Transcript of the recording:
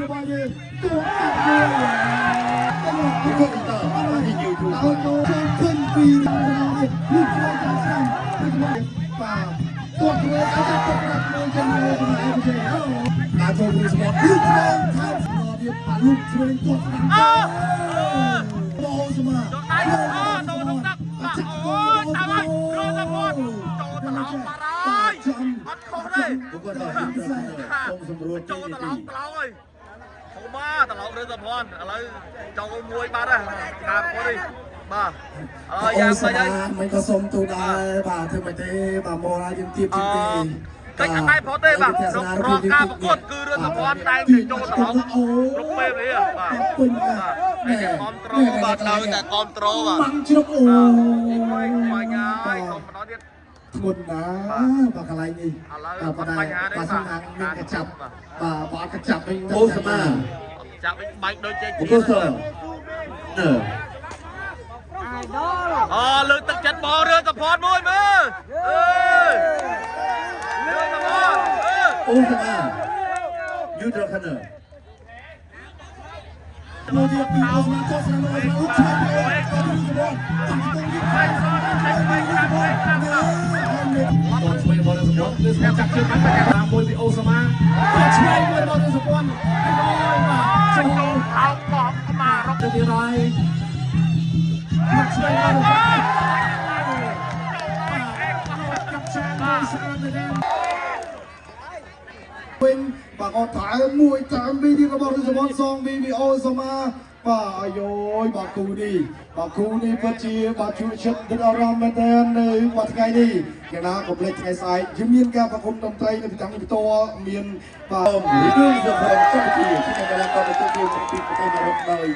របស់យើងទួកាត់មួយ គូតទីយូធូប ឲ្យចូលឃើញពីនេះលុបចូលតាមស្នាមបាទទាត់ធ្វើឲ្យចាត់ទុកដាក់មួយចឹងមួយចំណែកវិជ័យ ការចូលពីស្មត់ លុបចូលថែមទៀតបាទលុបឆ្វេងទាត់ស្ដាំអូសមា ចូលដៃអូចូលក្នុងទឹកអូយតាមហើយរត់ទៅផុតចូលត្រឡប់បាត់ហើយអត់ខុសទេ គូតសូមសម្រួល ចូលត្រឡប់ត្រឡប់ហើយហូម៉ាត្រឡប់រឿងសុភ័ណ្ឌឥឡូវចូលមួយបាត់ហើយការប្រកួតនេះបាទឥឡូវយ៉ាងម៉េចហើយ មិនក៏សុំទូដែរបាទធ្វើមិនទេបាទមកហើយយើងទៀបជាងទេ តិចអត់ដែរផុតទេបាទក្នុងរាល់ការប្រកួតគឺរឿងសុភ័ណ្ឌតែងតែចូលត្រឡប់គ្រប់ពេលនេះបាទ ពេញបាទ តែគ្រប់ត្រូលបាទដោយតែគ្រប់ត្រូលបាទ បាំងជ្រុកអូ បាញ់បាញ់ហើយកុំម្ដងទៀត ធ្ងន់ណាស់បាទកន្លែងនេះ ឥឡូវ បាទ អត់បញ្ហាទេ បាទសំណាងមានកញ្ចាប់ បាទ បាទបើអត់កញ្ចាប់វិញអូសមា ចាប់វិញបាច់ដូចចេក បុគ្គលសអឺ អូលើកទឹកចិត្តបងរឿងសុភ័ណ្ឌមួយមើលអើយរឿងសុភ័ណ្ឌអឺ អូសមាយូត្រខណឺ មកទៀតពីអូសមាទាត់ស្នាមអូសមាលុបឆ្វេងពីអូសមាតាំងទៅនេះ បាច់រត់ចេញបាច់តាមបាច់តាម តឆ្វេងរបស់សុភ័ណ្ឌលើស្រាប់ចាប់ជើងបានតែតាមមួយពីអូសាម៉ាតឆ្វេងមួយរបស់សុភ័ណ្ឌអូយបាទ ចូលចូលថោកបោះមករក ទៅទៀតហើយមកឆ្វេងរបស់កាប់ឆានមួយស្អាតមែនទេ វិញបាទក៏ថែមមួយតាមវីទៀតរបស់រិសវណ្ណសងវីវីអូសមាបាទអាយយបាទគូនេះបាទគូនេះពិតជាបាទជួយចិត្តដល់អារម្មណ៍មែនទែននៅបាទថ្ងៃនេះយ៉ាងណាកុំភ្លេចថ្ងៃស្អែកយើងមានការប្រគំតន្ត្រីនៅទីតាំងនេះផ្ទាល់មានបាទ រឿងសុភ័ណ្ឌកម្ពុជាជាកីឡាករទទួលពីប្រទេសម៉ារ៉ុកដោយ